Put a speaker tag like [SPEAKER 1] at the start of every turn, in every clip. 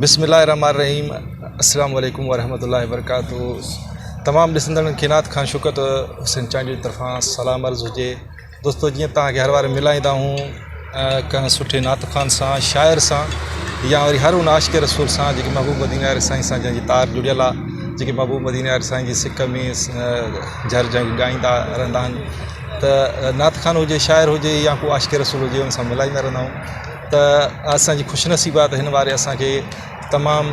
[SPEAKER 1] بسم الله الرحمن الرحيم السلام عليڪم ورحمة الله وبرڪاته تمام ڏسندڙن کي نعت خان شوڪت حسين چانڊيو جي طرفان سلام عرض هجي دوستو جيئن توهان کي هر وار ملائيندا آهيون ڪنهن سٺي نعت خوان سان شاعر سان يا وري هر ان عاشق رسول سان جيڪي محبوب مدينه واري سائين سان جنهن جي تار جڙيل آهي جيڪي محبوب مدينه واري سائين جي سڪ ۾ جهر جهنگ ڳائيندا رهندا آهن ته نعت خوان هجي شاعر هجي يا ڪو عاشق رسول هجي ان سان ملائيندا رهندا آهيون ته اسانجي خوش نصيب آهي ته هن واري اسانکي تمام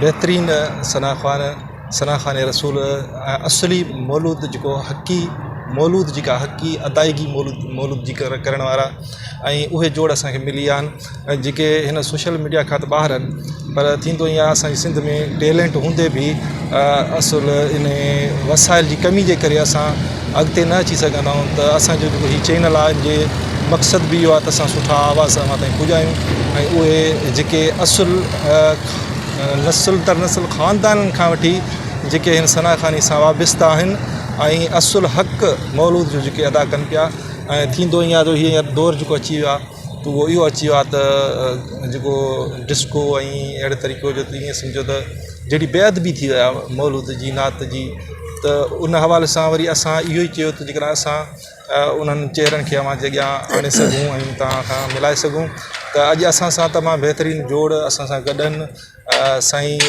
[SPEAKER 1] بهترين ثنا خوان ثنا خوان رسول اصلي مولود جيڪو حقي مولود جيڪا حقي ادائگي مولود مولود جي ڪرڻ وارا ۽ اهي جوڙ اسانکي ملي ويا آهن ۽ جيڪي هن سوشل ميڊيا کان ته ٻاهر آهن پر ٿيندو ائين آهي اسانجي سنڌ ۾ ٽيلنٽ هوندي به اصل ان وسائل جي ڪمي جي ڪري اسان اڳتي نه اچي سگهندا آهيون ته اسانجو جيڪو هي چينل آهي ان جي مقصد به اهو آهي ته اسان سٺا آواز اوهان تائين پڄايون ۽ اهي جيڪي اصل نسل در نسل خاندانن کان وٺي جيڪي هن ثنا خواني سان وابسته آهن ۽ اصل حق مولود جو جيڪي ادا ڪن پيا ۽ ٿيندو ائين آهي ته هي دور جيڪو اچي ويو آهي ته اهو اهو اچي ويو آهي ته جيڪو ڊسڪو ۽ اهڙي طريقو جو ائين سمجهو ته جهڙي بي ادبي ٿي وئي آهي مولود جي نعت جي ته ان حوالي سان وري اسان اهو ئي چيو ته جيڪڏهن اسان انهن چهرن کي اوهان جي اڳيان آڻي سگهون ۽ توهان کان ملائي سگهون ته اڄ اسان سان تمام بهترين جوڙ اسان سان گڏ آهن سائين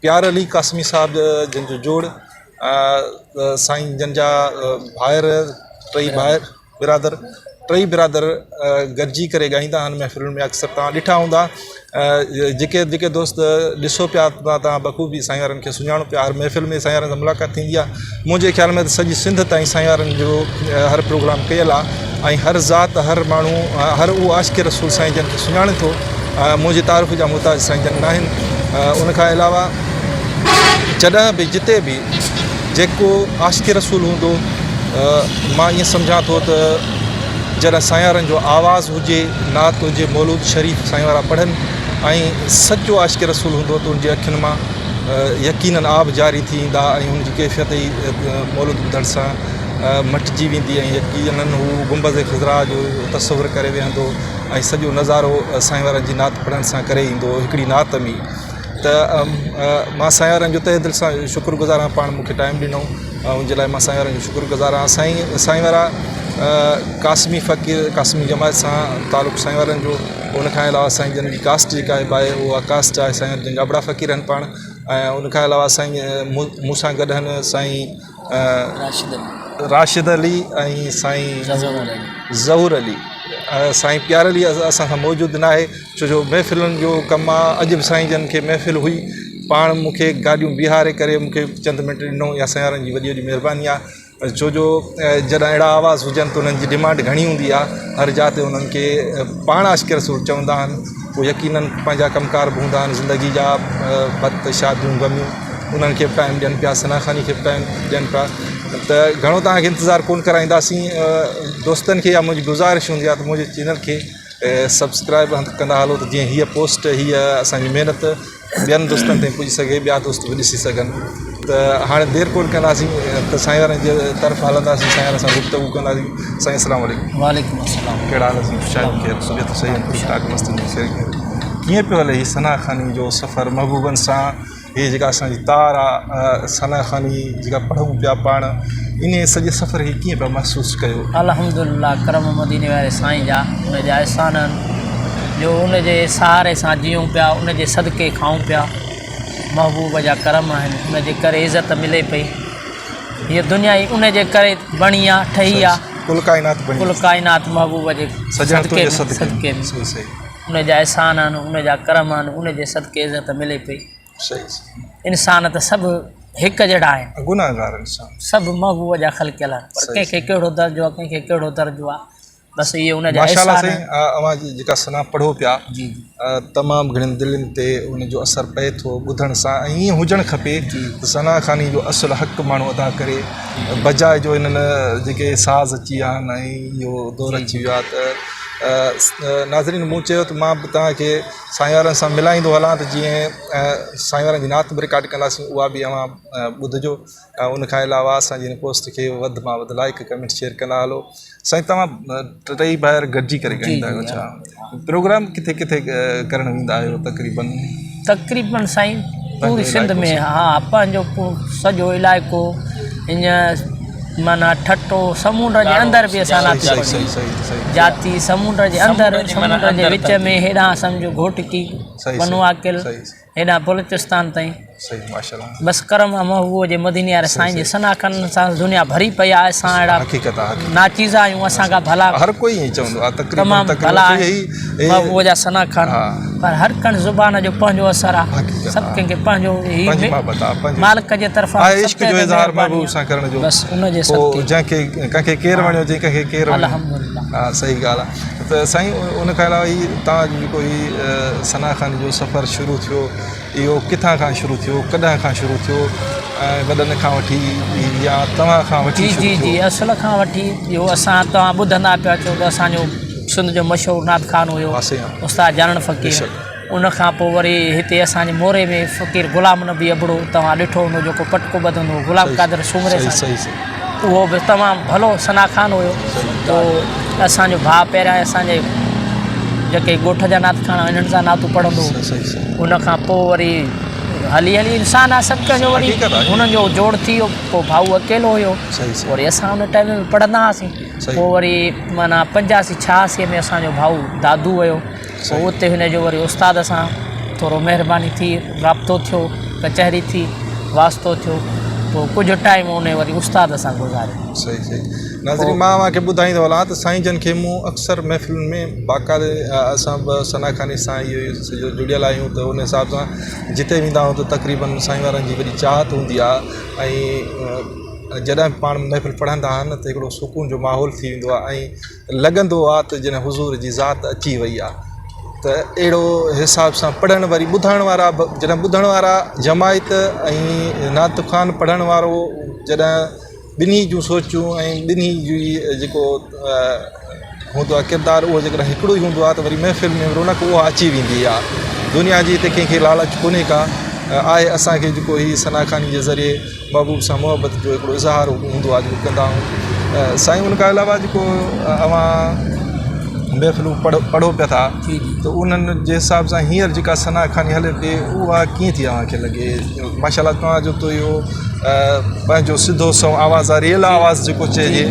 [SPEAKER 1] پيار علي قاسمي صاحب جن جو جوڙ سائين جن جا ڀائر ٽئي ڀائر برادر ٽئي برادر گڏجي ڪري ڳائيندا آهن محفلن ۾ اڪثر توهان ڏٺا هوندا جيڪي جيڪي دوست ڏسو پيا توهان بخوبي سائين وارن کي سڃاڻو پيا هر محفل ۾ سائين وارن سان ملاقات ٿيندي آهي منهنجي خيال ۾ ته سڄي سنڌ تائين سائين وارن جو هر پروگرام ڪيل آهي ۽ هر ذات هر ماڻهو هر اهو عاشق رسول سائين جن کي سڃاڻي ٿو منهنجي تعارف جا محتاج سائين جن ناهن ان کان علاوه جڏهن به جتي به جيڪو عاشق رسول هوندو مان ائين سمجهان ٿو ته جڏهن سائين وارن جو آواز هجي نعت هجي مولود شريف سائين وارا پڙهن ۽ سچو عاشق رسول هوندو ته ان جي اکين مان يقينن آب جاري ٿي ايندا ۽ ان جي ڪيفيت ئي مولود ٻڌڻ سان مٽجي ويندي ۽ يقينن هو گنبذ خضراء جو تصور ڪري ويهندو ۽ سڄو نظارو سائين وارن جي نعت پڙهڻ سان ڪري ايندو هو هڪڙي نعت ۾ ته مان سائين وارن جو تهه دل سان شڪر گذار آهيان پاڻ مونکي ٽائيم ڏنو ان جي لاء مان سائين وارن جو شڪر گذار آهيان سائين سائين وارا قاسمي فقير قاسمي جماعت سان تعلق سائين وارن جو ان کان علاوه سائين جن جي ڪاسٽ جيڪا آهي بائي اها ڪاسٽ آهي سائين جن جا ابڙا فقير آهن پاڻ ۽ ان کان علاوه سائين مون سان گڏ آهن سائين راشد علي ۽ سائين ظهور علي سائين پيار علي اسان سان موجود ناهي ڇو جو محفلن جو ڪم آ اڄ به سائين جن کي محفل هئي پاڻ مون کي گاڏيون بيهاري ڪري مون کي چند منٽ ڏنو يا سائين وارن جي وڏي وڏي مهرباني آ ڇو جو جڏهن اهڙا آواز هجن ته انهن جي ڊمانڊ گهڻي هوندي آ هر جاء تي انهن کي پاڻ عاشق رسول چوندا آهن پوء يقينن پنهنجا ڪم ڪار به هوندا آهن زندگي جا ڀت شاديون غميون انهن کي به ٽائيم ڏين پيا ثنا خواني کي به ٽائيم ڏين پيا ته گهڻو توهان کي انتظار ڪونه ڪرائينداسين دوستن کي اها منهنجي گذارش هوندي آهي ته منهنجي چينل کي سبسڪرائب ڪندا هلو ته جيئن هيء پوسٽ هيء اسانجي محنت ٻين دوستن تائين پڄي سگهي ٻيا دوست به ڏسي سگهن ته هاڻي دير ڪونه ڪنداسين ته سائين وارن جي طرف هلنداسين سائين وارن سان گفتگو ڪنداسين سائين السلام عليڪم
[SPEAKER 2] وعليڪم السلام
[SPEAKER 1] ڪهڙا حال آهن خوش آهيو خير طبيعت صحيح آهي ٺيڪ ٺاڪ مست ڪيئن پيو هلي هي ثنا خواني جو سفر محبوبن سان هي جيڪا اسان جي تار آ ثنا خواني جيڪا پڙهون پيا پاڻ انهي سڄي سفر کي ڪيئن پيا محسوس ڪيو؟
[SPEAKER 2] الحمدلله ڪرم مديني واري سائين جا ان جا احسان آهن جو ان جي سهاري سان جيئون پيا ان جي صدقي کائون پيا محبوب جا ڪرم آهن ان جي ڪري عزت ملي پئي هيء دنيا ئي ان جي ڪري بڻي آ ٺهي آ
[SPEAKER 1] ڪل ڪائنات بڻي
[SPEAKER 2] ڪل ڪائنات محبوب جي صدقي ۾ صدقي ۾ ان جا احسان آهن ان جا ڪرم آهن ان جي صدقي عزت ملي پئي انسان ته سڀ هڪ جهڙا آهن
[SPEAKER 1] گناهگار انسان
[SPEAKER 2] سڀ محبوب جا خلقيل آهن پر ڪنهن کي ڪهڙو درجو آهي ڪنهن کي ڪهڙو درجو آهي بس اهي ان جا
[SPEAKER 1] ماشاءالله
[SPEAKER 2] احسان
[SPEAKER 1] سائين اوهان جي جيڪا ثنا پڙهو پيا
[SPEAKER 2] جي
[SPEAKER 1] تمام گهڻين دلين تي ان جو اثر پئي ٿو ٻڌڻ سان ۽ ائين هجڻ کپي ته ثنا خواني جو اصل حق ماڻهو ادا ڪري بجاء جو انهن جيڪي ساز اچي ويا آهن ۽ اهو دور اچي ويو آهي ته ناظرين مون چيو ته مان به توهان کي سائين وارن سان ملائيندو هلان ته جيئن سائين وارن جي نعت به رڪارڊ ڪنداسين اها به اوهان ٻڌجو ۽ ان کان علاوه اسان جي هن پوسٽ کي وڌ مان وڌ لائڪ ڪمينٽ شيئر ڪندا هلو سائين توهان ٽئي ڀائر گڏجي ڪري ڳائيندا آهيو اڇا پروگرام ڪٿي ڪٿي ڪرڻ ويندا آهيو تقريبن.
[SPEAKER 2] تقريبن سائين پوري سنڌ ۾ ها پنهنجو سڄو علائقو هيئن معنيٰ ٺٽو سمونڊ جي اندر به اسان نعت پڙهي جاتي سمونڊ جي اندر سمونڊ جي وچ ۾ هيڏانهن سمجهو گهوٽڪي پنو عاقل هيڏانهن بلوچستان تائين بس ڪرم آ محبوب جي مديني واري سائين جي ثنا ڪن سان دنيا ڀري پئي آ اسان اهڙا ناچيز آهيون اسان کان ڀلا
[SPEAKER 1] هر ڪوئي ائين چوندو آ
[SPEAKER 2] تمام ڀلا آهن محبوب جا ثنا ڪن پر هر ڪنهن زبان جو پنهنجو اثر آ سڀ ڪنهن کي پنهنجو هي مالڪ جي طرفان
[SPEAKER 1] عشق جو اظهار محبوب سان ڪرڻ جو
[SPEAKER 2] بس ان جي صدقي
[SPEAKER 1] جنهن کي ڪنهن کي ڪير وڻيو جنهن کي ڪير وڻيو
[SPEAKER 2] الحمدلله
[SPEAKER 1] ها صحيح ڳالهه آ ته سائين ان کان علاوه هي توهان جو جيڪو هي ثنا خان جو سفر شروع ٿيو اهو ڪٿان کان شروع ٿيو ڪڏهن کان شروع ٿيو ۽ وڏن کان وٺي يا توهان کان وٺي
[SPEAKER 2] جي
[SPEAKER 1] شروع
[SPEAKER 2] جي
[SPEAKER 1] ٿيو
[SPEAKER 2] جي اصل کان وٺي اهو اسان توهان ٻڌندا پيا اچو ته اسان جو سنڌ جو مشهور نعت خوان هيو استاد جانڻ فقير ان کان پوء وري هتي اسان جي موري ۾ فقير غلام نبي ابڙو توهان ڏٺو هوندو جيڪو پٽڪو ٻڌندو هو غلام قادر سومري سان اهو به تمام ڀلو ثنا خوان هيو پوء اسان جو ڀاء پهريان اسان جي جيڪي ڳوٺ جا نعت خوان انهن سان نعتون پڙهندو هو ان کان پوء وري هلي هلي انسان آهي سڀ ڪنهن جو وري هنن جو جوڙ ٿي ويو پوء ڀائو اڪيلو هيو وري اسان ان ٽائيم ۾ پڙهندا هئاسين پوء وري معنيٰ پنجاسي ڇهاسي ۾ اسان جو ڀائو دادو ويو پوء اتي هن جو وري استاد سان ٿورو مهرباني ٿي رابطو ٿيو ڪچهري ٿي واسطو ٿيو پوء ڪجهه ٽائيم ان وري استاد سان گذاريو.
[SPEAKER 1] صحيح صحيح ناظرين مان اوهان کي ٻڌائيندو هلان ته سائين جن کي مون اڪثر محفلن ۾ باقاعدي اسان به ثنا خواني سان اهو سڄو جڙيل آهيون ته ان حساب سان جتي ويندا آهيون ته تقريبن سائين وارن جي وڏي چاهت هوندي آهي ۽ جڏهن به پاڻ محفل پڙهندا آهن ته هڪڙو سڪون جو ماحول ٿي ويندو آهي ۽ لڳندو آ ته جڏهن حضور جي ذات اچي وئي آ ته اهڙو حساب سان پڙهڻ وري ٻڌڻ وارا به جڏهن ٻڌڻ وارا جماعت ۽ نعت خوان پڙهڻ وارو جڏهن ٻنهي جون سوچون ۽ ٻنهي جي جيڪو هوندو آ ڪردار اهو جيڪڏهن هڪڙو ئي هوندو آ ته وري محفل ۾ رونق اها اچي ويندي آ دنيا جي هتي ڪنهن کي لالچ ڪونهي ڪا آهي اسان کي جيڪو هي ثنا خواني جي ذريعي محبوب سان محبت جو هڪڙو اظهار هوندو آهي جيڪو ڪندا آهيون سائين ان کان علاوه جيڪو اوهان محفلون پڙهو پڙهو پيا ٿا ته انهن جي حساب سان هينئر جيڪا ثنا خواني هلي پئي اها ڪيئن ٿي اوهان کي لڳي ماشاء الله توهان جو ته اهو پنهنجو سڌو سنئون آواز آهي ريئل آواز جيڪو چئجي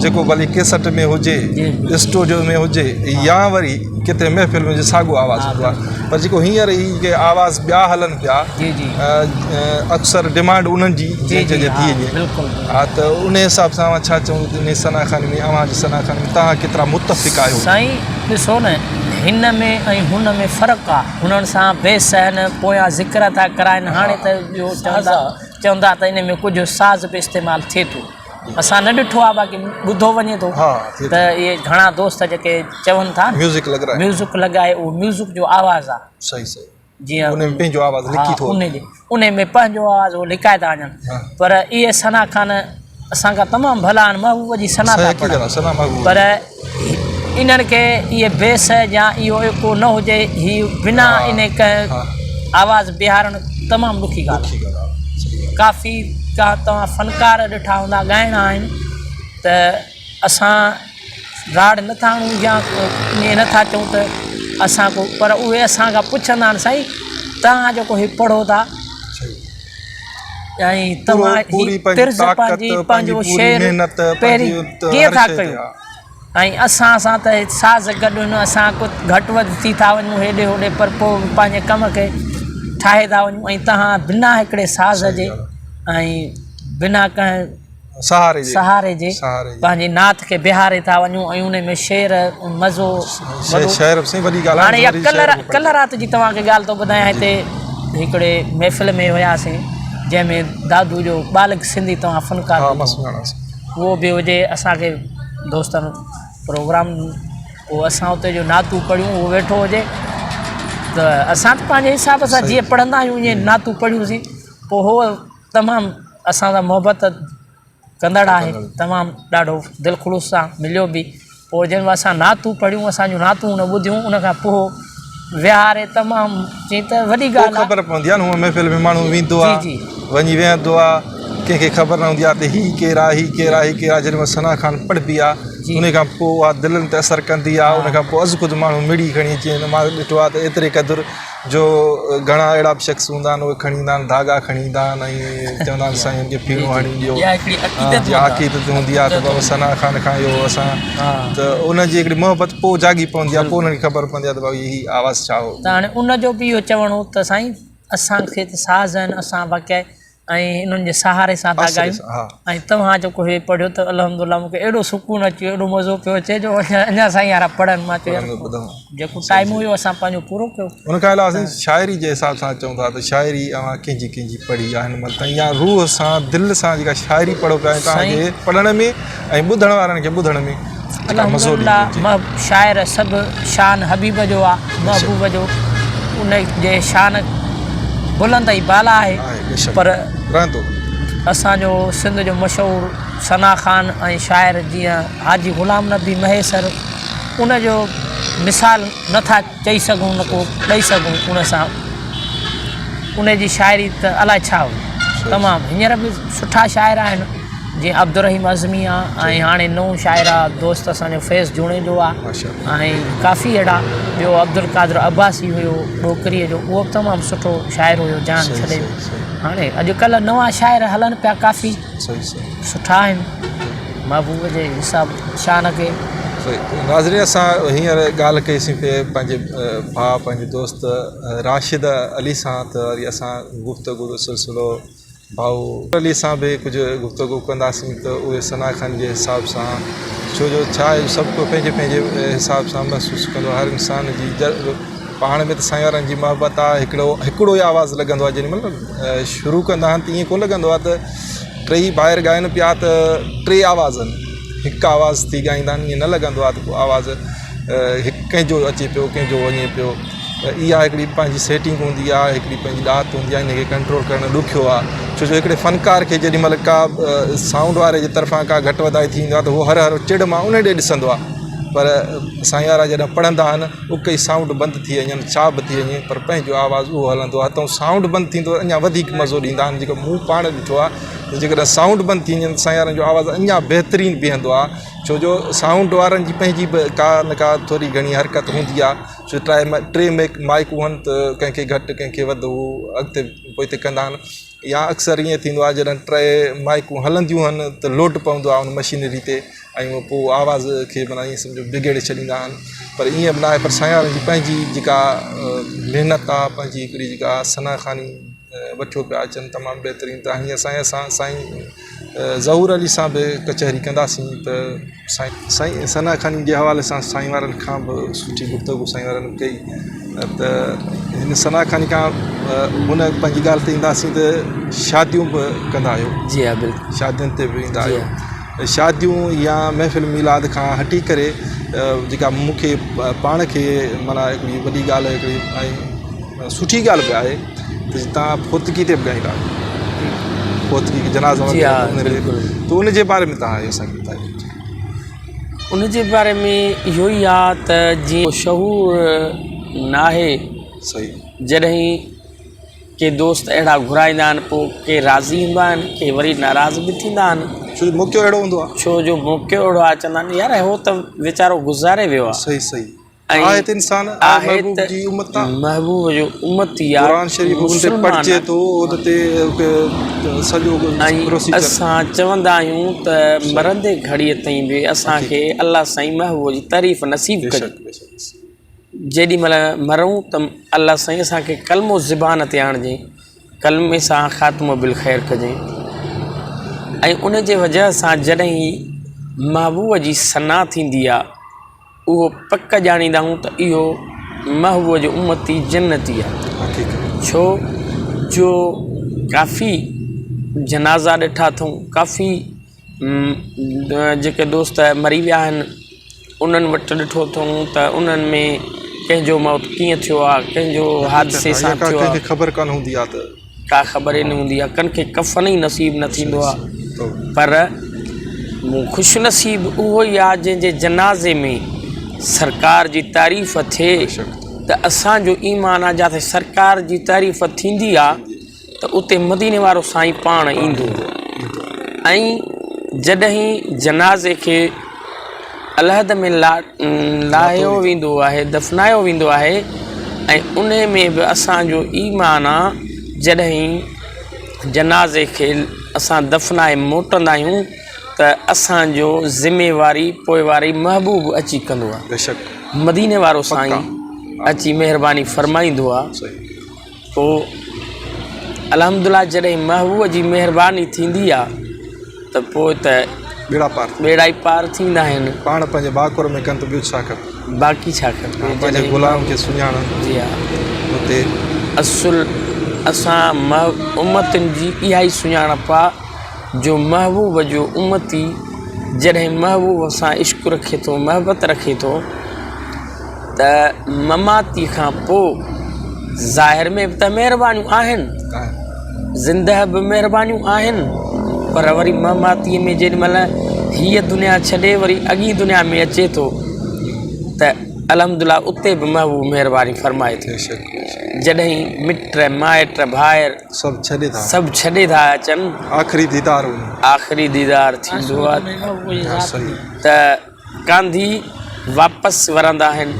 [SPEAKER 1] جيڪو ڀلي ڪيسٽ ۾ هجي اسٽوڊيو ۾ هجي يا وري ڪٿي محفل ۾ هجي ساڳيو آواز هوندو آهي پر جيڪو هينئر هي جيڪي آواز ٻيا هلن پيا اڪثر ڊمانڊ انهن جي جي جي ٿي وڃي ها ته ان حساب سان اوهان ڇا چوندو ته انهي ثنا خواني ۾ اوهان جي ثنا خواني ۾ توهان ڪيترا متفق آهيو.
[SPEAKER 2] سائين ڏسو نه هن ۾ ۽ هن ۾ فرق آ هنن سان بيس آهن پويان ذڪر ٿا ڪرائن هاڻي ته اهو چوندا چوندا ته ان ۾ ڪجهه ساز به استعمال ٿئي ٿو اسان نه ڏٺو آ باقي ٻڌو وڃي ٿو ته اهي گهڻا دوست جيڪي چون ٿا
[SPEAKER 1] ميوزڪ لڳرائي
[SPEAKER 2] ميوزڪ لڳائي اهو ميوزڪ جو آواز آ
[SPEAKER 1] صحيح صحيح
[SPEAKER 2] جيئن
[SPEAKER 1] ان ۾ پنهنجو آواز لڪي ٿو
[SPEAKER 2] ان جي ان ۾ پنهنجو آواز هو لڪائي ٿا وڃن پر اهي ثنا خان اسان کان تمام ڀلا آهن محبوب جي ثنا ٿا پڙهن پر انهن کي اهي بيس يا اهو ايڪو نه هجي هي بنا ان ڪنهن آواز بيهارڻ تمام ڏکي ڳالهه آهي ڪافي ڪا توهان فنڪار ڏٺا هوندا ڳائڻا آهن ته اسان راڙ نه ٿا هڻون يا ائين نه ٿا چئون ته اسان ڪو پر اهي اسان کان پڇندا آهن سائين توهان جيڪو هي پڙهو ٿا ۽ توهان هي طرز پنهنجي پنهنجو شعر پهرين ڪيئن ٿا ڪيو ۽ اسان سان ته ساز گڏ هن اسان ڪو گهٽ وڌ ٿي ٿا وڃون هيڏي هوڏي پر پوء پنهنجي ڪم کي ٺاهي ٿا وڃون ۽ توهان بنا هڪڙي ساز جي ۽ بنا ڪنهن
[SPEAKER 1] سهاري جي
[SPEAKER 2] سهاري جي پنهنجي نعت کي بيهاري ٿا وڃون ۽ ان ۾ شعر مزو
[SPEAKER 1] شعر به سائين وڏي ڳالهه
[SPEAKER 2] هاڻي اها ڪلهه ڪلهه رات جي توهان کي ڳالهه ٿو ٻڌايان هتي هڪڙي محفل ۾ هياسين جنهن ۾ دادو جو ٻالڪ سنڌي توهان فنڪار اهو به هجي اسان کي دوستن پروگرام پوء اسان اتي جو نعتون پڙهيون اهو ويٺو هجي ته اسان ته پنهنجي حساب سان جيئن پڙهندا آهيون ائين نعتون پڙهيونسين پوء هو تمام اسان سان محبت ڪندڙ آهي تمام ڏاڍو دل خلوص سان مليو به پوء جنهن مهل اسان نعتون پڙهيون اسان جون نعتون هن ٻڌيون ان کان پوء ويهاري تمام چي ته وڏي ڳالهه
[SPEAKER 1] خبر پوندي آهي نه هونء محفل ۾ ماڻهو ويندو آهي وڃي ويهندو آهي ڪنهن کي خبر نه هوندي آهي ته هي ڪير آهي هي ڪير آهي هي ڪير آهي جيڏي مهل ثنا خان پڙهبي آهي ان کان پوء اها دلن تي اثر ڪندي آهي ان کان پوء از خود ماڻهو مڙي کڻي اچي مان ڏٺو آهي ته ايتري قدر جو گهڻا اهڙا به شخص هوندا آهن اهي کڻي ايندا آهن ڌاڳا کڻي ايندا آهن ۽ چوندا آهن سائين کي ڦيڻو هڻي ڏيو جي عقيدت هوندي آهي ته بابا ثنا خان کان اهو اسان ته ان جي هڪڙي محبت پوء جاڳي پوندي آهي پوء انهن کي خبر پوندي آهي ته بابا هي آواز ڇا هو.
[SPEAKER 2] ته هاڻي ان جو به اهو چوڻ هو ته سائين اسان کي ته ساز آهن اسان باقي ۽ انهن جي سهاري سان ٿا ڳايون ۽ توهان جيڪو هي پڙهيو ته الحمد لله مونکي اهڙو سڪون اچي ويو اهڙو مزو پيو اچي جو اڃا سائين يارا پڙهن مان چيو جيڪو ٽائيم هيو اسان پنهنجو پورو ڪيو.
[SPEAKER 1] ان کان علاوه سائين شاعري جي حساب سان چئون ٿا ته شاعري اوهان ڪنهن جي ڪنهن جي پڙهي آهي هن مهل تائين يا روح سان دل سان جيڪا شاعري پڙهو پيا ۽ توهان کي پڙهڻ ۾ ۽ ٻڌڻ وارن کي ٻڌڻ ۾ جيڪا مزو ڏيندي هجي.
[SPEAKER 2] شاعر سڀ شان حبيب جو آ محبوب جو ان جي شان بلند ۽ بالا آهي پر اسان جو سنڌ جو مشهور ثنا خان ۽ شاعر جيئن حاجي غلام نبي مهيسر ان جو مثال نه ٿا چئي سگهون نه ڪو ڏئي سگهون ان سان ان جي شاعري ته الائي ڇا هئي تمام هينئر به سٺا شاعر آهن جيئن عبدالرحيم عزمي آ ۽ هاڻي نئون شاعر آ دوست اسان جو فيض جوڻيجو آ ۽ ڪافي اهڙا ٻيو عبدالقادر عباسي هيو ڏوڪريء جو اهو به تمام سٺو شاعر هيو جان ڇڏي ويو هاڻي اڄڪلهه نوان شاعر هلن پيا ڪافي سٺا آهن محبوب جي حساب شان کي.
[SPEAKER 1] ناظرين اسان هينئر ڳالهه ڪئي سين پئي پنهنجي ڀاء پنهنجي دوست راشد علي سان ته وري اسان گفتگو جو سلسلو ڀائو علي سان به ڪجهه گفتگو ڪنداسين ته اهي ثنا خان جي حساب سان ڇو جو ڇا آهي سڀ ڪو پنهنجي پنهنجي حساب سان محسوس ڪندو آهي هر انسان جي پاڻ ۾ ته سائين وارن جي محبت آهي هڪڙو هڪڙو ئي آواز لڳندو آهي جيڏي مهل شروع ڪندا آهن ته ائين ڪونه لڳندو آهي ته ٽيئي ڀائر ڳائن پيا ته ٽي آواز آهن هڪ آواز ٿي ڳائيندا آهن ائين نه لڳندو آهي ته ڪو آواز هڪ ڪنهن جو اچي پيو ڪنهن جو وڃي پيو ته اها هڪڙي پنهنجي سيٽنگ هوندي آهي هڪڙي پنهنجي ڏات هوندي آهي ان کي ڪنٽرول ڪرڻ ڏکيو آهي ڇو جو هڪڙي فنڪار کي جيڏي مهل ڪا سائونڊ واري جي طرفان ڪا گهٽ وڌائي ٿي ويندي آهي ته هو هر هر چڙ مان ان ڏي ڏسندو آهي پر سائين وارا جڏهن پڙهندا آهن اتي ئي سائونڊ بند ٿي وڃن ڇا به ٿي وڃي پر پنهنجو آواز اهو هلندو آهي ته سائونڊ بند ٿيندو اڃا وڌيڪ مزو ڏيندا آهن جيڪو مون پاڻ ڏٺو آهي ته جيڪڏهن سائونڊ بند ٿي وڃن ته سائين وارن جو آواز اڃا بهترين بيهندو آهي ڇو جو سائونڊ وارن جي پنهنجي به ڪا نه ڪا ٿوري گهڻي حرڪت هوندي آهي ڇو ٽرائي ٽي مائيڪون هن ته ڪنهن کي گهٽ ڪنهن کي وڌ هو اڳتي پوئتي ڪندا آهن يا اڪثر ائين ٿيندو آهي جڏهن ٽي مائيڪون هلنديون آهن ته لوڊ پوندو آهي ان مشينري تي ۽ اهو پوء آواز کي معنيٰ ائين سمجهو بگيڙي ڇڏيندا آهن پر ائين به ناهي پر سائين وارن جي پنهنجي جيڪا محنت آهي پنهنجي هڪڙي جيڪا ثنا خواني وٺيو پيا اچن تمام بهترين ته هيئن سائين اسان سائين ظهور علي سان به ڪچهري ڪنداسين ته سائين سائين ثنا خواني جي حوالي سان سائين وارن کان به سٺي گفتگو سائين وارن ڪئي ته هن ثنا خواني کان هن پنهنجي ڳالهه تي اينداسين ته شاديون به ڪندا آهيو
[SPEAKER 2] جي ها بلڪل
[SPEAKER 1] شادين تي به ويندا آهيو شاديون يا محفل ميلاد کان هٽي ڪري جيڪا مونکي پاڻ کي معنيٰ هڪڙي وڏي ڳالهه هڪڙي ۽ سٺي ڳالهه به آهي ته توهان فوتگي تي به ڳائيندا آهيو فوتگي جنازا
[SPEAKER 2] جي ها بلڪل
[SPEAKER 1] ته ان جي باري ۾ توهان اسان کي ٻڌايو
[SPEAKER 2] ان جي باري ۾ اهو ئي آ ته جيئن شعور ناهي
[SPEAKER 1] صحيح
[SPEAKER 2] جڏهن ڪي دوست اهڙا گهرائيندا آهن پوء ڪي راضي هوندا آهن ڪي وري ناراض به ٿيندا آهن
[SPEAKER 1] ڇو جو موقعو اهڙو هوندو آهي
[SPEAKER 2] ڇو جو موقعو اهڙو آهي چوندا آهن يار هو ته ويچارو گذاري ويو آهي
[SPEAKER 1] صحيح صحيح آهي ته انسان آهي محبوب جي امت آ
[SPEAKER 2] محبوب جو امتي آ
[SPEAKER 1] قرآن شريف ان تي پڙهجي ٿو ان تي سڄو
[SPEAKER 2] پروسيجر اسان چوندا آهيون ته مرندي گهڙي تائين به اسان کي الله سائين محبوب جي تعريف نصيب ڪجي جيڏي مهل مرون ته الله سائين اسان کي ڪلمو زبان تي آڻجي ڪلمي سان خاتمو بالخير ڪجي ۽ ان جي وجه سان جڏهن محبوب جي ثنا ٿيندي آ اهو پڪ ڄاڻيندا آهيون ته اهو محبوب جو امتي جنتي آهي ڇو جو ڪافي جنازا ڏٺا اٿئون ڪافي جيڪي دوست مري ويا آهن انهن وٽ ڏٺو اٿئون ته انهن ۾ ڪنهن جو موت ڪيئن ٿيو آهي ڪنهن جو حادثي سان ٿيو آهي
[SPEAKER 1] خبر ڪانه هوندي آهي ته
[SPEAKER 2] ڪا خبر ئي نه هوندي آهي ڪن کي ڪفن ئي نصيب نه ٿيندو آهي پر خوش نصيب اهو ئي آهي جنهن جي جنازي ۾ سرڪار جي تعريف ٿئي ته اسان جو ايمان آهي جاتي سرڪار جي تعريف ٿيندي آهي ته اتي مديني وارو سائين پاڻ ايندو ۽ جڏهن جنازي کي الحد ۾ لاهيو ويندو آهي دفنايو ويندو آهي ۽ انهي ۾ به اسان جو ايمان آ جڏهن جنازي کي اسان دفنائي موٽندا آهيون ته اسان جو ذميواري پوئواري محبوب اچي ڪندو آ.
[SPEAKER 1] بيشڪ.
[SPEAKER 2] مديني وارو سائين اچي مهرباني فرمائيندو آ.
[SPEAKER 1] صحيح.
[SPEAKER 2] پوء الحمدلله جڏهن محبوب جي مهرباني ٿيندي آ ته پوء ته
[SPEAKER 1] ٻيڙا پار
[SPEAKER 2] ٻيڙا ئي پار ٿيندا آهن.
[SPEAKER 1] پاڻ پنهنجي ڀاڪر ۾ ڪن ته ٻيو ڇا کپي.
[SPEAKER 2] باقي ڇا کپي.
[SPEAKER 1] پنهنجي غلام کي سڃاڻن.
[SPEAKER 2] جي ها.
[SPEAKER 1] اتي.
[SPEAKER 2] اصل اسان امتن جي اها ئي سڃاڻپ آ جو محبوب جو امتي جڏهن محبوب سان عشق رکي ٿو محبت رکي ٿو ته مماتي کان پوء ظاهر ۾ به ته مهربانيون آهن زنده به مهربانيون آهن پر وري مماتيء ۾ جيڏي مهل هيء دنيا ڇڏي وري اڳين دنيا ۾ اچي ٿو ته الحمد لله اتي به محبوب مهرباني فرمائي ٿو جڏهن مٽ مائٽ ڀائر
[SPEAKER 1] سڀ ڇڏي ٿا
[SPEAKER 2] سڀ ڇڏي ٿا اچن
[SPEAKER 1] آخري ديدار
[SPEAKER 2] آخري ديدار ٿيندو آهي ته ڪانڌي واپس ورندا آهن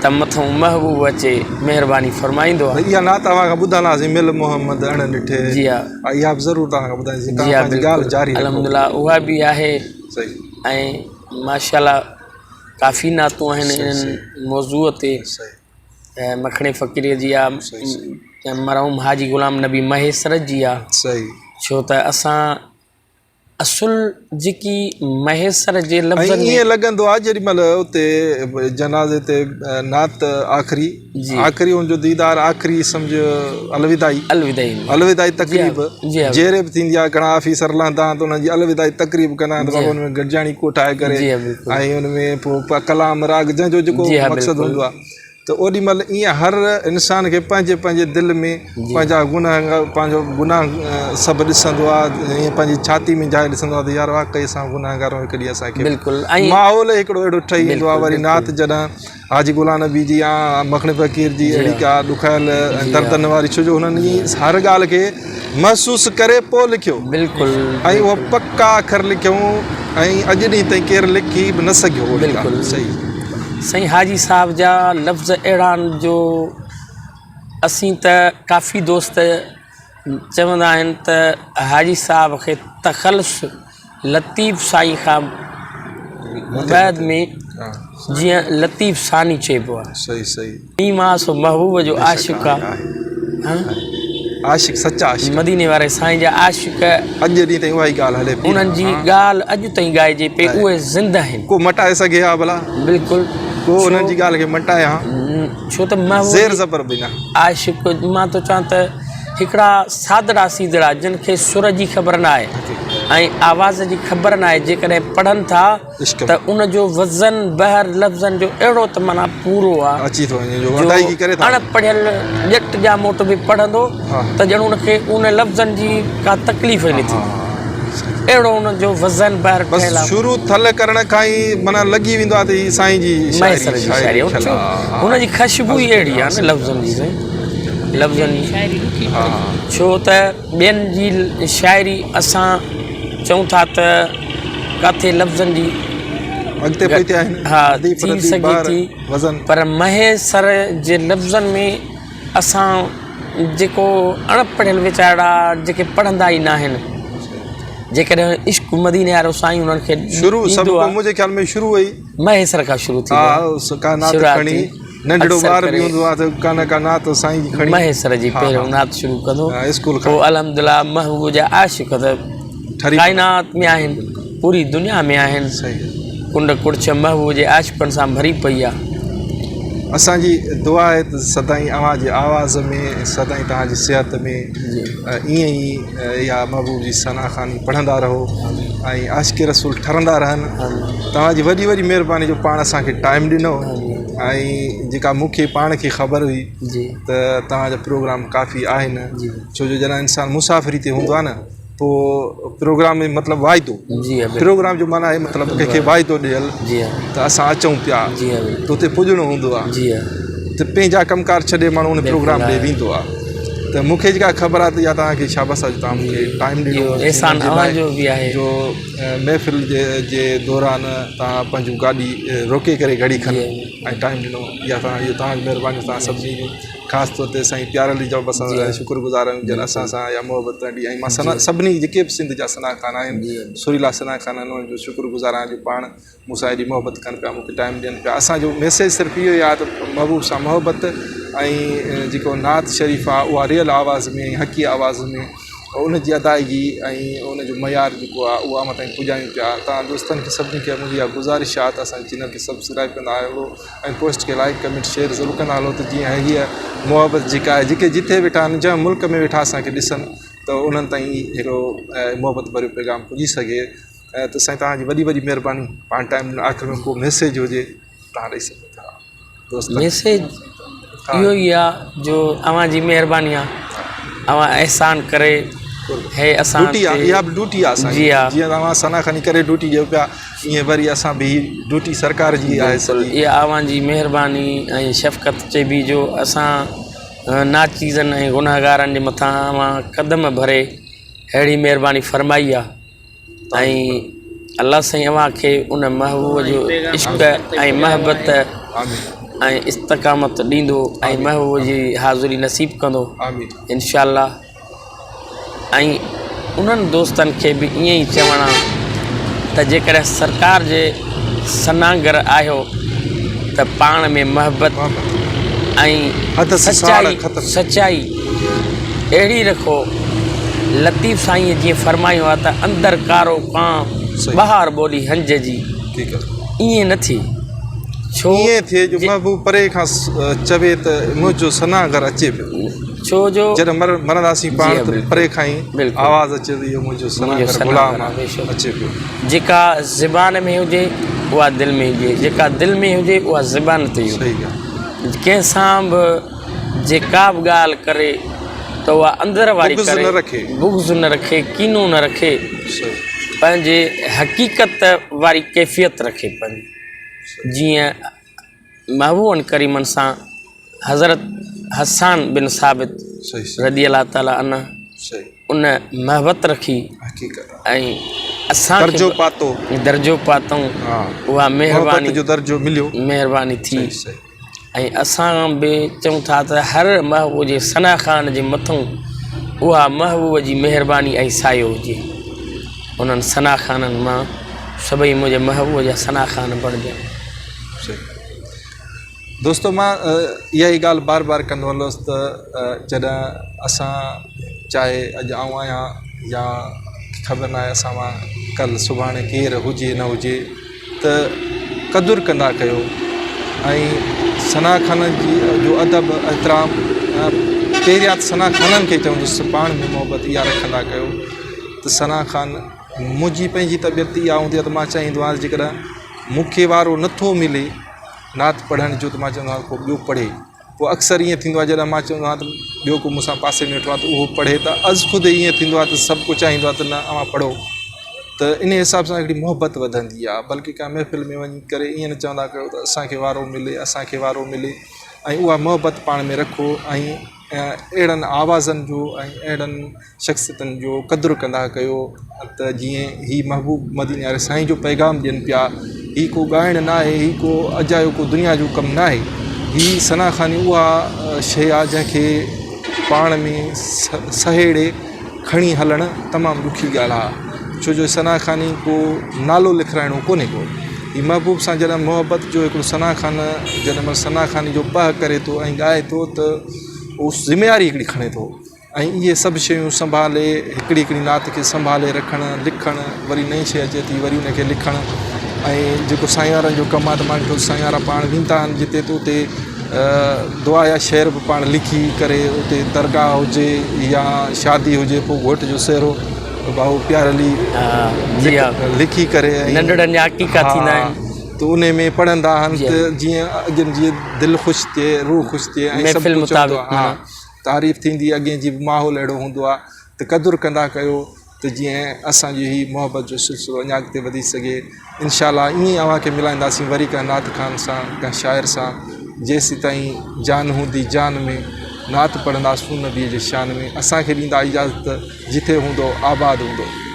[SPEAKER 2] ته مٿئون محبوب اچي مهرباني فرمائيندو آهي.
[SPEAKER 1] اها نعت اوهان کان ٻڌندا هئاسين مل محمد اڻ ڏٺي
[SPEAKER 2] جي ها
[SPEAKER 1] اها به ضرور توهان کان ٻڌائينداسين
[SPEAKER 2] جي ها
[SPEAKER 1] توهان پنهنجي ڳالهه جاري رکو
[SPEAKER 2] الحمد لله اها به آهي
[SPEAKER 1] صحيح
[SPEAKER 2] ۽ ماشاء الله ڪافي نعتون آهن انهن موضوع تي
[SPEAKER 1] صحيح
[SPEAKER 2] مکڻي فقير جي آ مرحوم حاجي غلام نبي مهيسر جي آ
[SPEAKER 1] صحيح
[SPEAKER 2] ڇو ته اسان اصل جيڪي مهيسر جي لفظن
[SPEAKER 1] ۾ ائين لڳندو آهي جيڏي مهل اتي جنازي تي نعت آخري آخري ان جو ديدار آخري سمجهه الوداعي
[SPEAKER 2] الوداعي
[SPEAKER 1] الوداعي تقريب جيري به ٿيندي آهي گهڻا آفيسر لهندا آهن ته انهن جي الوداعي تقريب ڪندا آهن ته ان ۾ گڏجاڻي ڪوٺائي ڪري ۽ ان ۾ پوء ڪلام راڳ جنهن جو جيڪو مقصد هوندو آهي ته اوڏي مهل ائين هر انسان کي پنهنجي پنهنجي دل ۾ پنهنجا گناهه پنهنجو گناهه سڀ ڏسندو آهي ائين پنهنجي ڇاتي ۾ جائي ڏسندو آهي ته يار واقعي اسان گناهگار آهيون هڪ ڏينهن اسان کي
[SPEAKER 2] بلڪل ۽
[SPEAKER 1] ماحول هڪڙو اهڙو ٺهي ويندو آهي وري نعت جڏهن حاجي غلام نبي جي يا مکڻ فقير جي اهڙي ڪا ڏکايل ۽ دردن واري ڇو جو هنن هر ڳالهه کي محسوس ڪري پوء لکيو.
[SPEAKER 2] بلڪل.
[SPEAKER 1] ۽ اهو پڪا اکر لکيائون ۽ اڄ ڏينهن تائين ڪير لکي به نه سگهيو اهڙي
[SPEAKER 2] بلڪل
[SPEAKER 1] ڳالهه. صحيح.
[SPEAKER 2] سائين حاجي صاحب جا لفظ اهڙا آهن جو اسين ته ڪافي دوست چوندا آهن ته حاجي صاحب کي تخلص لطيف سائين کان بعد ۾ جيئن لطيف ثاني چئبو آهي.
[SPEAKER 1] صحيح صحيح.
[SPEAKER 2] ميم آ سو محبوب جو عاشق آ.
[SPEAKER 1] عاشق سچا عاشق.
[SPEAKER 2] مديني واري سائين جا عاشق.
[SPEAKER 1] اڄ ڏينهن تائين اها ئي ڳالهه هلي پئي.
[SPEAKER 2] انهن جي ڳالهه اڄ تائين ڳائجي پئي اهي زنده آهن.
[SPEAKER 1] ڪو مٽائي سگهي ها ڀلا.
[SPEAKER 2] بلڪل.
[SPEAKER 1] ڪو انهن جي ڳالهه کي مٽائي ها.
[SPEAKER 2] ڇو ته محبوب
[SPEAKER 1] زير زبر به نه.
[SPEAKER 2] عاشق مان ٿو چوان ته هڪڙا سادڙا سيدڙا جن کي سر جي خبر نه آهي ۽ آواز جي خبر نه آهي جيڪڏهن پڙهن ٿا ته ان جو وزن بحر لفظن جو اهڙو ته معنيٰ پورو آ
[SPEAKER 1] اچي ٿو وڃي جو ادائيگي ڪري ٿا
[SPEAKER 2] اڻ پڙهيل ڄٽ ڄاموٽ به پڙهندو ته ڄڻ ان کي ان لفظن جي ڪا تڪليف ئي نه ٿيندي اهڙو ان جو وزن بحر
[SPEAKER 1] بس
[SPEAKER 2] ٺهيل آ
[SPEAKER 1] شروع ٿلهه ڪرڻ کان ئي معنيٰ لڳي ويندو آ ته هي سائين جي
[SPEAKER 2] مهيسر جي شاعري آ هن جي خشبو ئي اهڙي آ نه لفظن جي سائين لفظن جي ڇو ته ٻين جي شاعري اسان چئون ٿا ته ڪاٿي لفظن جي
[SPEAKER 1] اڳتي پوئتي آهن
[SPEAKER 2] ها ٿي سگهي ٿي
[SPEAKER 1] وزن
[SPEAKER 2] پر مهيسر جي لفظن ۾ اسان جيڪو اڻ پڙهيل ويچارا جيڪي پڙهندا ئي ناهن جيڪڏهن عشق مديني وارو سائين انهن کي
[SPEAKER 1] شروع سڀ منهنجي خيال ۾ شروع ئي
[SPEAKER 2] مهيسر کان شروع ٿيندو
[SPEAKER 1] آهي ڪا نعت کڻي ننڍڙو ٻار به هوندو آهي ته ڪا نه ڪا نعت سائين جي کڻي
[SPEAKER 2] مهيسر جي پهريون نعت شروع ڪندو
[SPEAKER 1] اسڪول کان
[SPEAKER 2] پوء الحمدلله محبوب جا عاشق ته ڪائنات ۾ آهن پوري دنيا ۾ آهن ڪنڊ ڪڙڇ محبوب جي عاشقن سان ڀري پئي آهي.
[SPEAKER 1] اسان جي دعا آهي ته سدائين اوهان جي آواز ۾ سدائين توهان جي صحت ۾ ائين ئي اها محبوب جي ثنا خواني پڙهندا رهو ۽ عاشق رسول ٺرندا رهن توهان جي وڏي وڏي مهرباني جو پاڻ اسان کي ٽائيم ڏنو ۽ جيڪا مون کي پاڻ کي خبر هئي ته توهان جا پروگرام ڪافي آهن ڇو جو جڏهن انسان مسافري تي هوندو آهي نه پوء پروگرام ۾ مطلب واعدو پروگرام جو معنيٰ آهي مطلب ڪنهن کي واعدو ڏيل ته اسان اچون پيا ته اتي پڄڻو هوندو آهي ته پنهنجا ڪم ڪار ڇڏي ماڻهو ان پروگرام ڏي ويندو آهي. ته مون کي جيڪا خبر آهي ته اها توهان کي شابس آهي جو توهان مون کي ٽائيم ڏنو
[SPEAKER 2] اهو احسان اوهان جو به آهي
[SPEAKER 1] جو محفل جي جي دوران توهان پنهنجون گاڏي روڪي ڪري گهڙي کن ۽ ٽائيم ڏنو اها توهان اهو توهان جي مهرباني توهان سڀني جون خاص طور تي سائين پيار علي جا به اسان شڪر گذار آهيون جن اسان سان اها محبت رکي ۽ مان سڀني جيڪي به سنڌ جا ثنا خوان آهن سريلا ثنا خوان آهن انهن جو شڪر گذار آهيان جو پاڻ مون سان ايڏي محبت ڪن پيا مون کي ٽائيم ڏين پيا اسانجو ميسيج صرف اهو ئي آهي ته محبوب سان محبت ۽ جيڪو نعت شريف آهي اها ريئل آواز ۾ حقي آواز ۾ ان جي ادائگي ۽ ان جو معيار جيڪو آهي اهو اوهان تائين پڄايون پيا توهان دوستن کي سڀني کي منهنجي اها گذارش آهي ته اسانجي چينل کي سبسڪرائب ڪندا آهيو ۽ پوسٽ کي لائڪ ڪمينٽ شيئر ضرور ڪندا هلو ته جيئن هيء محبت جيڪا آهي جيڪي جتي ويٺا آهن جنهن ملڪ ۾ ويٺا اسان کي ڏسن ته انهن تائين هڪڙو محبت ڀريو پيغام پڄي سگهي ته سائين توهان جي وڏي وڏي مهرباني پاڻ ٽائيم ڏنو آخر ۾ ڪو ميسيج هجي توهان ڏئي سگهو ٿا دوستن کي.
[SPEAKER 2] ميسيج اهو ئي آ جو اوهان جي مهرباني آ اوهان احسان ڪري هي اسان
[SPEAKER 1] ڊيوٽي آ اها به ڊيوٽي آ اسان جي جيئن اوهان ثنا خواني ڪري ڊيوٽي ڏيو پيا ائين وري اسان به هي ڊيوٽي سرڪار جي آهي
[SPEAKER 2] بلڪل اها اوهان جي مهرباني ۽ شفقت چئبي جو اسان ناچيزن ۽ گنهگارن جي مٿان اوهان قدم ڀري اهڙي مهرباني فرمائي آ ۽ الله سائين اوهان کي ان محبوب جو عشق ۽ محبت ۽ استقامت ڏيندو ۽ محبوب جي حاضري نصيب ڪندو انشاء الله. ۽ انهن دوستن کي به ائين ئي چوڻ آ ته جيڪڏهن سرڪار جي سنانگر آهيو ته پاڻ ۾ محبت ۽ سچائي سچائي اهڙي رکو لطيف سائينء جيئن فرمايو آ ته اندر ڪارو ڪانء ٻاهر ٻولي هنج جي ائين نه ٿئي ڇو
[SPEAKER 1] ائين ٿئي جو محبوب پري کان چوي ته منهنجو سنانگر اچي پيو.
[SPEAKER 2] ڇو جو
[SPEAKER 1] جڏهن مرنداسين پاڻ ته پري کان ئي آواز اچي ته اهو منهنجو سنانگر غلام آ اچي پيو.
[SPEAKER 2] جيڪا زبان ۾ هجي اها دل ۾ هجي جيڪا دل ۾ هجي اها زبان تي هجي.
[SPEAKER 1] صحيح ڳالهه.
[SPEAKER 2] ڪنهن سان به جيڪا به ڳالهه ڪري ته اها اندر واري
[SPEAKER 1] بغض
[SPEAKER 2] ڪري
[SPEAKER 1] نه رکي.
[SPEAKER 2] بغض نه رکي ڪينو نه رکي پنهنجي حقيقت واري ڪيفيت رکي پنهنجي جيئن محبوبن ڪريمن سان حضرت حسان بن ثابت رضي الله تعالٰي عنه ان محبت رکي ۽ اسان
[SPEAKER 1] درجو پاتو
[SPEAKER 2] درجو پاتون اها مهرباني
[SPEAKER 1] جو درجو مليو
[SPEAKER 2] مهرباني ٿي ۽ اسان به چئون ٿا ته هر محبوب جي ثنا خان جي مٿون اها محبوب جي مهرباني ۽ سايو هجي انهن ثنا خانن مان سڀئي منهنجي محبوب جا ثنا خان بڻجن.
[SPEAKER 1] دوستو مان اها ئي ڳالهه بار بار ڪندو هلندس ته جڏهن اسان چاهي اڄ آئون آهيان يا خبر ناهي اسان مان ڪلهه سڀاڻي ڪير هجي نه هجي ته قدر ڪندا ڪيو ۽ ثنا خان جي جو ادب احترام پهريان ته ثنا خانن کي چوندس پاڻ ۾ محبت اها رکندا ڪيو ته ثنا خان منهنجي پنهنجي طبيعت اها هوندي آهي ته مان چاهيندو آهيان جيڪڏهن مون کي وارو نٿو ملي نعت پڙهڻ جو ته مان چوندو آهيان ڪو ٻيو پڙهي پوء اڪثر ائين ٿيندو آهي جڏهن مان چوندو آهيان ته ٻيو ڪو مون سان پاسي ۾ ويٺو آهي ته اهو پڙهي ته از خود ائين ٿيندو آهي ته سڀ ڪو چاهيندو آهي ته نه اوهان پڙهو ته ان حساب سان هڪڙي محبت وڌندي آهي بلڪه ڪنهن محفل ۾ وڃي ڪري ائين نه چوندا ڪيو ته اسان کي وارو ملي اسان کي وارو ملي ۽ اها محبت پاڻ ۾ رکو ۽ اهڙن آوازن جو ۽ اهڙن شخصيتن جو قدر ڪندا ڪيو ته جيئن هي محبوب مديني واري سائين جو پيغام ڏين پيا هي ڪو ڳائڻ نه آهي هي ڪو اجايو ڪو دنيا جو ڪم نه آهي هي ثنا خواني اها شيء آهي جنهن کي پاڻ ۾ سهيڙي کڻي هلڻ تمام ڏکي ڳالهه آهي ڇو جو ثنا خواني ڪو نالو لکرائڻو ڪونهي ڪو هي محبوب سان جڏهن محبت جو هڪڙو ثنا خوان جڏهن مهل ثنا خواني جو پهه ڪري ٿو ۽ ڳائي ٿو ته اهو ذميواري هڪڙي کڻي ٿو ۽ اهي سڀ شيون سنڀالي هڪڙي هڪڙي نعت کي سنڀالي رکڻ لکڻ وري نئين شيء اچي ٿي وري ان کي لکڻ ۽ جيڪو سائين وارن جو ڪم آهي ته مان ڏٺو سائين وارا پاڻ ويندا آهن جتي ته اتي دعا يا شعر به پاڻ لکي ڪري اتي درگاهه هجي يا شادي هجي پوء گهوٽ جو سهرو ڀائو پيار علي لکي ڪري
[SPEAKER 2] ننڍڙن جا عقيقا ٿيندا آهن
[SPEAKER 1] ته ان ۾ پڙهندا آهن ته جيئن اڳين جي دل خوش ٿئي روح خوش ٿئي ۽ سڀ
[SPEAKER 2] محفل مطابق
[SPEAKER 1] ها تعريف ٿيندي اڳئين جي به ماحول اهڙو هوندو آهي ته قدر ڪندا ڪيو ته جيئن اسان جي هي محبت جو سلسلو اڃا اڳتي وڌي سگهي انشاء الله ائين ئي اوهان کي ملائينداسين وري ڪنهن نعت خوان سان ڪنهن شاعر سان جيسيتائين جان هوندي جان ۾ نعت پڙهنداسون نبي جي شان ۾ اسان کي ڏيندا اجازت جتي هوندو آباد هوندو.